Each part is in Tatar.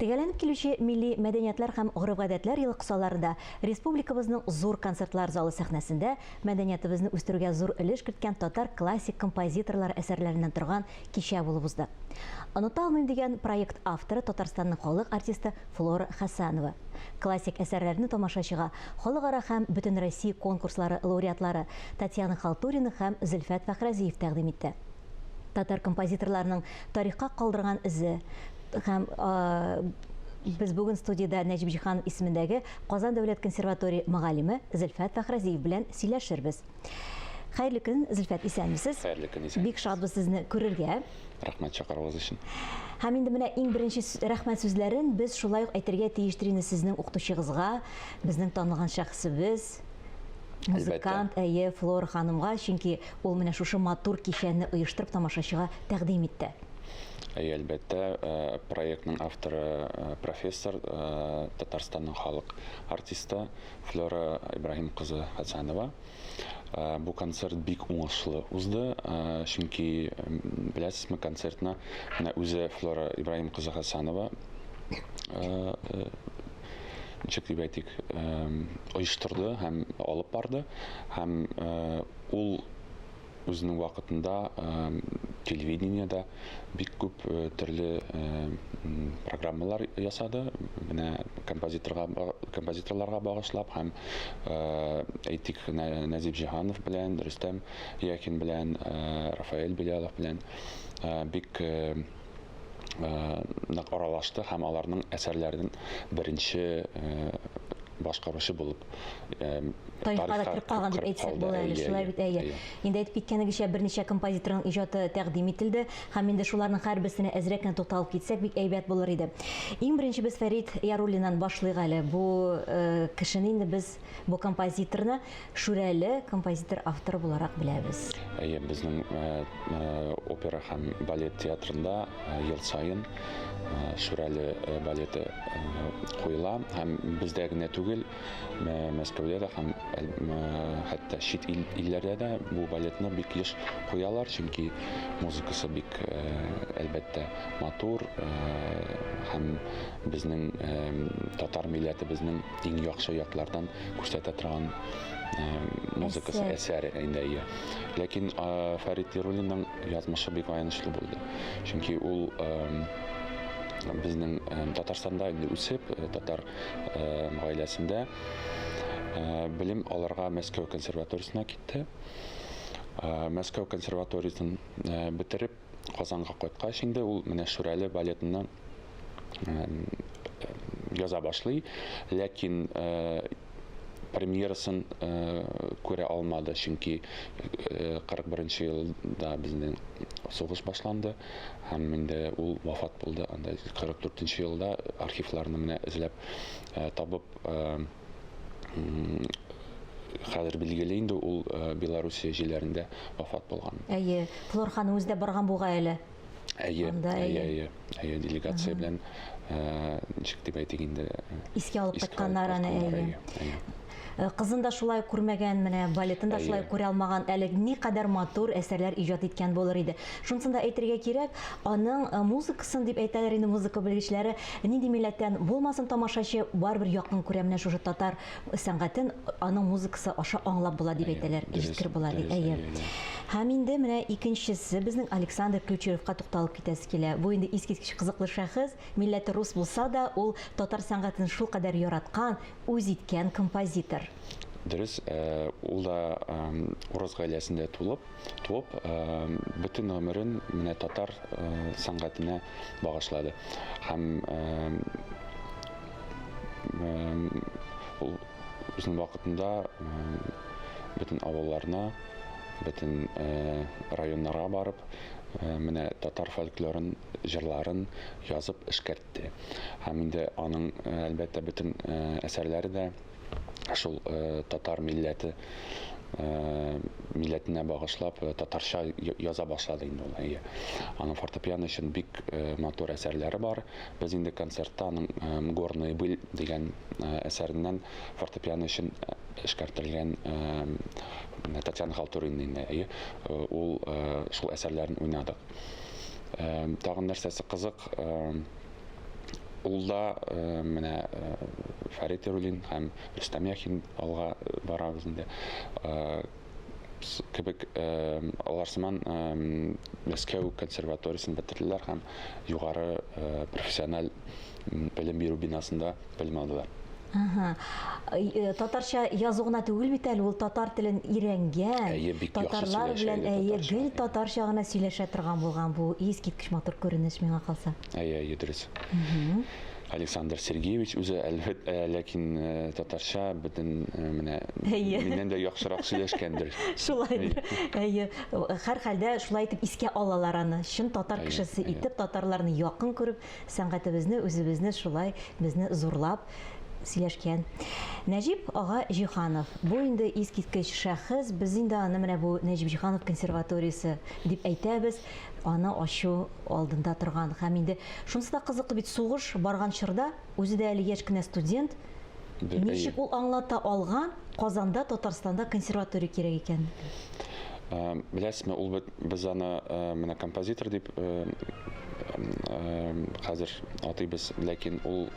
Төгәлләнеп килүче Милли мәдәниятләр һәм гореф-гадәтләр елы кысаларында республикабызның зур концертлар залы сәхнәсендә мәдәниятыбызны үстерүгә зур өлеш керткән татар классик композиторлары әсәрләреннән торган кичә булып узды. Оныта алмыйм дигән проект авторы Татарстанның халык артисты Флора Хәсәнова. Классик әсәрләрне тамашачыга халыкара һәм бөтенроссия конкурслары лауреатлары Татьяна Халтурина һәм Зөлфәт Фәхрәзиев тәкъдим итте. Татар композиторларының тарихка калдырган эзе һәм без бүген студиядә Нәҗип Җиһанов исемендәге Казан дәүләт консерватория мөгаллиме Зөлфәт Фәхрәзиев белән сөйләшербез. Хәерле көн, Зөлфәт, исәнмесез. Хәерле көн, исәнмесез. Бик шатбыз сезне күрергә. Рәхмәт чакыруыгыз өчен. Һәм инде менә иң беренче рәхмәт сүзләрен без шулай ук әйтергә тиештер инде сезнең укытучыгызга, безнең танылган шәхесебез, музыкант, әйе, Флора ханымга, чөнки ул менә шушы матур кичәне оештырып тамашачыга тәкъдим итте. Әйе, әлбәттә, проектның авторы профессор, Татарстанның халык артисты Флера Ибраһим кызы Хәсәнова. Бу концерт бик уңышлы узды, чөнки, беләсезме, концертны менә үзе Флера Ибраһим кызы Хәсәнова ничек дип әйтик, оештырды һәм алып барды. Һәм ул үзенең вакытында телевидениедә бик күп төрле программалар ясады. Менә композиторга композиторларга багышлап һәм әйтик, Нәзип Җиһанов белән, Рөстәм Яхин белән, Рафаэль Белялов белән бик нык аралашты һәм аларның әсәрләрен беренче башкаручы булып тарихка да кереп калган дип әйтсәк була әле, шулай бит, әйе. Инде әйтеп киткәнегезчә, берничә композиторның иҗаты тәкъдим ителде һәм инде шуларның һәрберсенә әзрәк кенә тукталып китсәк, бик әйбәт булыр иде. Иң беренче без Фәрит Яруллиннан башлыйк әле. Бу кешене инде без, бу композиторны Шүрәле композитор авторы буларак беләбез. Әйе, безнең опера һәм балет театрында ел саен Шүрәле балеты куела һәм бездә генә түгел, Мәскәүдә дә һәм хәтта чит илләрдә дә бу балетны бик еш куялар, чөнки музыкасы бик, әлбәттә, матур һәм безнең татар милләтебезнең иң яхшы яклардан күрсәтә торган музыкасы әсәре инде әйе. Ләкин Фәрит Яруллинның язмышы бик аянычлы булды. Чөнки ул безнең Татарстанда инде үсеп, татар гаиләсендә белем алырга Мәскәү консерваториясенә китте. Мәскәү консерваториясен бетереп, Казанга кайткач инде ул менә Шүрәле балетыннан яза башлый, ләкин премьерасын күрә алмады, чөнки 41 елда безнең сугыш башланды һәм инде ул вафат булды. Анда 44 елда архивларны менә эзләп табып хәзер билгеле инде ул Белоруссия җирләрендә вафат булган. Әйе, Флор ханым үзе дә барган бугай әле. Әйе, әйе, әйе, әйе, делегация белән ничек дип әйтик инде. Искә алып кайтканнар аны, әйе. Кызын да шулай күрмәгән, менә балетын да шулай күрә алмаган, әле никадәр матур әсәрләр иҗат иткән булыр иде. Шунысын да әйтергә кирәк, аның музыкасын дип әйтәләр инде музыка белгечләре, нинди милләттән булмасын тамашачы барыбер якын күрә менә шушы татар сәнгатен аның музыкасы аша аңлап була дип әйтәләр, ишеттереп була дип. Әйе. Һәм инде менә икенчесе безнең Александр Ключеревка тукталып китәсе килә. Бу инде искиткеч кызыклы шәхес, милләте рус булса да, ул татар сәнгатен шулкадәр яраткан, үз иткән композитор. Дөрес, ул да урыс гаиләсендә тулып, туып, бөтен гомерен менә татар сәнгатенә багышлады. Һәм ул үзенең вакытында бөтен авылларына, бөтен районнарга барып, менә татар фольклорын, җырларын язып эшкәртте. Һәм инде аның, әлбәттә, бөтен әсәрләре дә шул татар милләте милләтенә багышлап татарча яза башлады инде ул. Әйе. Аның фортепиано өчен бик матур әсәрләре бар. Без инде концертта аның Горная быль дигән әсәреннән фортепиано өчен эшкәртелгән Татьяна Халтурина инде, әйе, ул шул әсәрләрен уйнадык. Тагын нәрсәсе кызык, Ул да менә Фәрит Яруллин һәм Рөстәм Яхин алга барабыз инде кебек алар сыман Мәскәү консерваториясен бетерделәр һәм югары профессиональ белем бирү бинасында белем алдылар. Ага. Татарча язу гына түгел бит әле, ул татар телен өйрәнгән. Әйе, бик яхшы Татарлар сөйләшә белән иде әйе, татарча. гел татарча гына сөйләшә торган булган. Бу искиткеч матур күренеш миңа калса. Әйе, әйе, дөрес. Александр Сергеевич үзе әлбәт, ләкин татарча бөтен менә Әйе. миннән дә яхшырак сөйләшкәндер. Шулайдыр. Әйе. Һәрхәлдә шулай итеп искә алалар аны. Чын татар Әйе, кешесе әйе. итеп, татарларны якын күреп, сәнгатебезне, үзебезне шулай безне зурлап сөйләшкән. Нәҗип ага Җиһанов. Бу инде искиткеч шәхес. Без инде аны менә бу Нәҗип Җиһанов консерваториясе дип әйтәбез. Аны ачу алдында торган. Һәм инде шунысы да кызыклы бит, сугыш барган чорда, үзе дә әле яшь кенә студент, ничек ул аңлата алган Казанда, Татарстанда консерватория кирәк икән? Беләсезме, ул бит без аны менә композитор дип хәзер атыйбыз, ләкин ул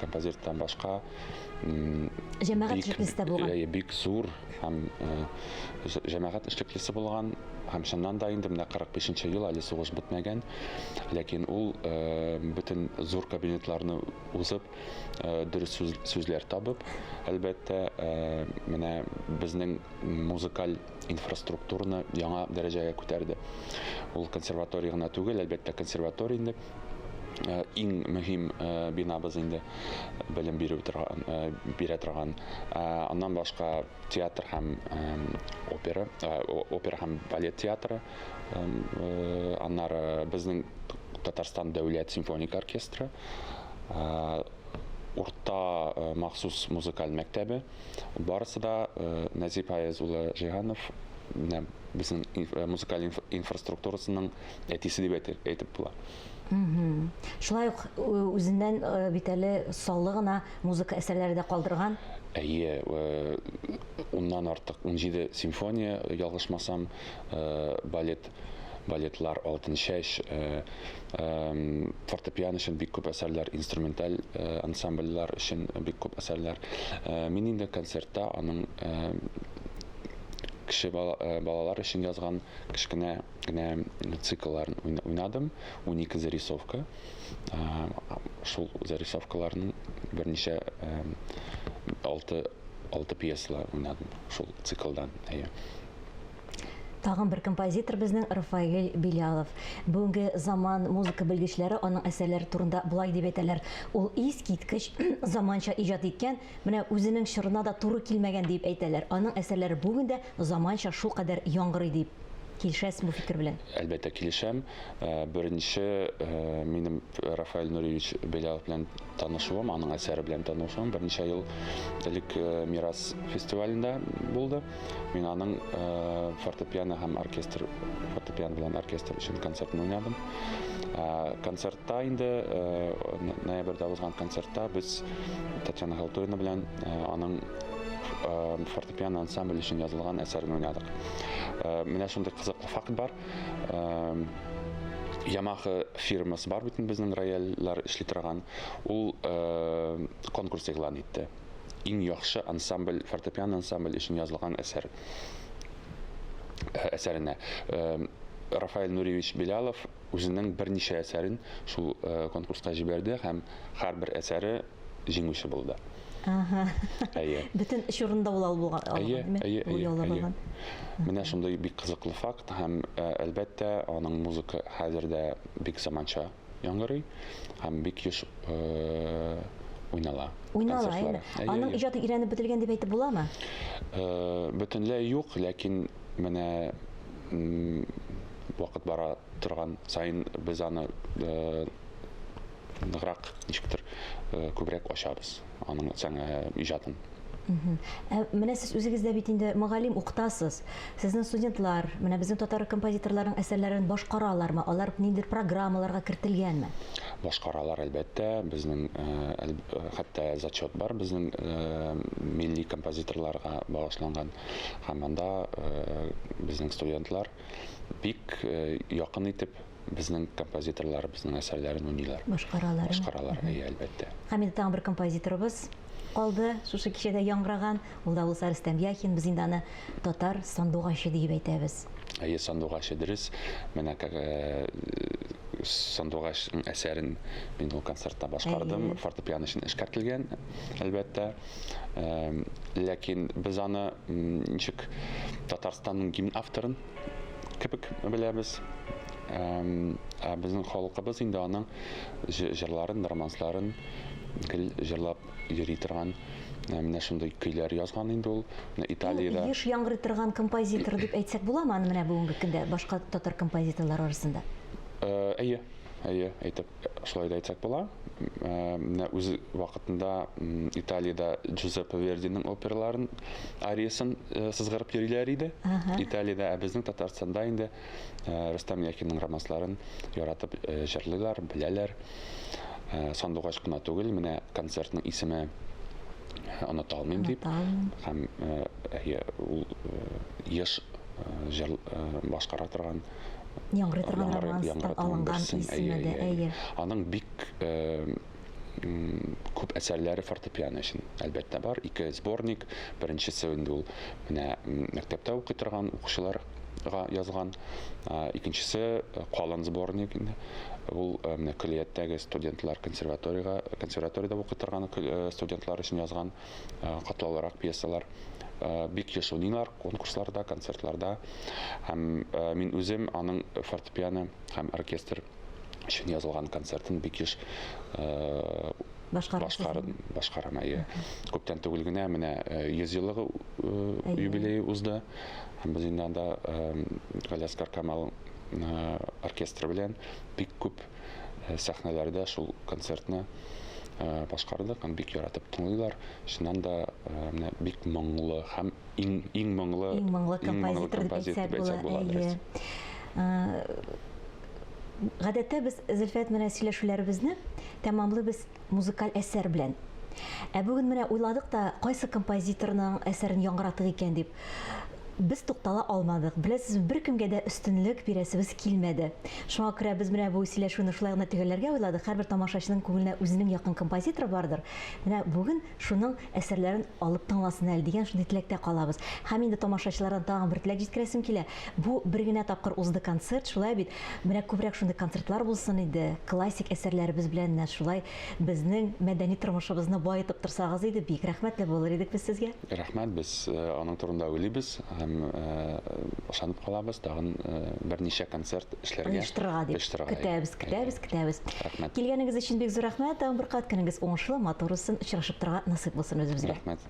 композитордан башка җәмәгать эшлеклесе дә булган. Бик зур һәм җәмәгать эшлеклесе булган. Һәм чыннан да инде менә 45 нче ел, әле сугыш бетмәгән, ләкин ул бөтен зур кабинетларны узып, дөрес сүзләр табып, әлбәттә, менә безнең музыкаль инфраструктураны яңа дәрәҗәгә күтәрде. Ул консерватория гына түгел, әлбәттә, консерватория инде иң мөһим бинабыз инде белем бирү торган, бирә торган. Аннан башка театр һәм опера, опера һәм балет театры, аннары безнең Татарстан дәүләт симфоник оркестры, урта махсус музыкаль мәктәбе, барысы да Нәзип Аяз улы Җиһанов менә безнең музыкаль инфраструктурасының әтисе дип әйтеп була. Шулай ук үзеннән бит әле саллы гына музыка әсәрләре дә калдырган. Әйе, уннан артык, 17 симфония, ялгышмасам, балет, балетлар, Алтын чәч, фортепиано өчен бик күп әсәрләр, инструменталь ансамбльләр өчен бик күп әсәрләр. Мин инде концертта аның кеше балалар өчен язган кечкенә генә циклларын уйнадым. 12 зарисовка. Шул зарисовкаларның берничә алты пьесалар уйнадым шул циклдан. Әйе. Тагын бер композитор безнең Рафаэль Билялов. Бүгенге заман музыка белгечләре аның әсәрләре турында болай дип әйтәләр. Ул искиткеч заманча иҗат иткән, менә үзенең чорына да туры килмәгән дип әйтәләр. Аның әсәрләре бүген дә заманча шулкадәр яңгырый дип. Килешәсезме бу фикер белән? Әлбәттә, килешәм. Беренче минем Рафаэль Нуриевич Белялов белән танышуым, аның әсәре белән танышуым берничә ел элек Мирас фестивалендә булды. Мин аның фортепиано һәм оркестр, фортепиано белән оркестр өчен концертын уйнадым. Концертта инде ноябрьдә узган концертта без Татьяна Халтурина белән аның фортепиано ансамбль өчен язылган әсәрен уйнадык. Менә шундый кызыклы факт бар. Yamaha фирмасы бар бит безнең рояльләр эшли торган. Ул конкурс игълан итте. Иң яхшы ансамбль, фортепиано ансамбль өчен язылган әсәр әсәренә. Рафаэль Нуриевич Белялов үзенең берничә әсәрен шул конкурска җибәрде һәм һәрбер әсәре җиңүче булды. Ага. Әйе. Бөтен эш урынында ул алып алган, Әйе, әйе, Ул әйе, яулап әйе. алган. Менә шундый бик кызыклы факт һәм әлбәттә аның музыка хәзер дә бик заманча яңгырый һәм бик еш уйнала. Уйнала, концертлары. әйе. Әйе, Аның әйе. иҗаты өйрәнеп бетелгән дип әйтеп буламы? Бөтенләй юк, ләкин менә вакыт бара торган саен без аны ныграк ничектер күбрәк ачабыз аның иҗатын. Менә сез үзегез дә бит инде мөгаллим, укытасыз. Сезнең студентлар, менә безнең татар композиторларының әсәрләрен башкаралармы? Алар ниндидер программаларга кертелгәнме? Башкаралар, әлбәттә. Безнең хәтта зачет бар безнең милли композиторларга багышланган. Һәм анда безнең студентлар бик якын итеп безнең композиторларыбызның әсәрләрен уйныйлар. Башкаралар. Башкаралар, әйе, әлбәттә. Һәм инде тагын бер композиторыбыз калды, шушы кичәдә яңгыраган, ул да булса Рөстәм Яхин, без инде аны татар сандугачы диеп әйтәбез. Әйе, сандугачы дөрес. Менә как сандугач әсәрен мин ул концертта башкардым. Фортепиано өчен эшкәртелгән, әлбәттә. Ләкин без аны ничек Татарстанның гимн авторын кебек беләбез. Ә безнең халкыбыз инде аның җырларын, романсларын гел җырлап йөри торган менә шундый көйләр язган инде ул. Менә Италиядә. Еш яңгырый торган композитор дип әйтсәк буламы аны менә бүгенге көндә башка татар композиторлары арасында? Әйе, әйе, әйтеп Шулай да әйтсәк була. Менә үз вакытында Италиядә Джузеппе Вердиның операларын, ариясын сызгырып йөриләр иде. Италиядә, ә безнең Татарстанда инде Рөстәм Яхинның романсларын яратып җырлыйлар, беләләр. Сандугач кына түгел, менә концертның исеме оныта алмыйм дип. Һәм ул еш җыр башкара торган Яңгырый торган романстан алынган исеме дә, әйе. Аның бик күп әсәрләре фортепиано өчен, әлбәттә, бар. Ике сборник. Беренчесе инде ул менә мәктәптә укый торган укучыларга язган. Икенчесе калын сборник инде. Ул менә көллияттәге студентлар консерваториягә, консерваториядә укый торган студентлар өчен язган катлаулырак пьесалар. Бик еш уйныйлар конкурсларда, концертларда. Һәм мин үзем аның фортепиано һәм оркестр өчен язылган концертын бик еш башкарам. Әйе. Күптән түгел генә менә 100 еллыгы юбилее узды. Һәм без инде анда Галиәсгар Камал оркестры белән бик күп сәхнәләрдә шул концертны башкардык. Һәм бик яратып тыңлыйлар. Чыннан да, менә бик моңлы һәм иң иң моңлы иң моңлы композитор дип әйтсәк була, әйе. Гадәттә без Зөлфәт менә сөйләшүләребезне тәмамлыйбыз музыкаль әсәр белән. Ә бүген менә уйладык та, кайсы композиторның әсәрен яңгыратык икән дип. Без туктала алмадык. Беләсезме, беркемгә дә өстенлек бирәсебез килмәде. Шуңа күрә без менә бу сөйләшүне шулай гына төгәлләргә уйладык. Һәрбер тамашачының күңеленә үзенең якын композиторы бардыр. Менә бүген шуның әсәрләрен алып тыңласын әле дигән шундый теләктә калабыз. Һәм инде тамашачылардан тагын бер теләк җиткерәсем килә. Бу бер генә тапкыр узды концерт, шулай бит? Менә күбрәк шундый концертлар булсын иде. Классик әсәрләребез белән менә шулай безнең мәдәни тормышыбызны баетып торсагыз иде, бик рәхмәтле булыр идек без сезгә. Рәхмәт, без аның турында уйлыйбыз һәм ышанып калабыз, тагын берничә концерт эшләргә. Оештырырга дип. Оештырырга. Көтәбез, көтәбез, көтәбез. Рәхмәт. Килгәнегез өчен бик зур рәхмәт. Тагын бер кат көнегез уңышлы, матур узсын, очрашып торырга насыйп булсын үзебезгә. Рәхмәт.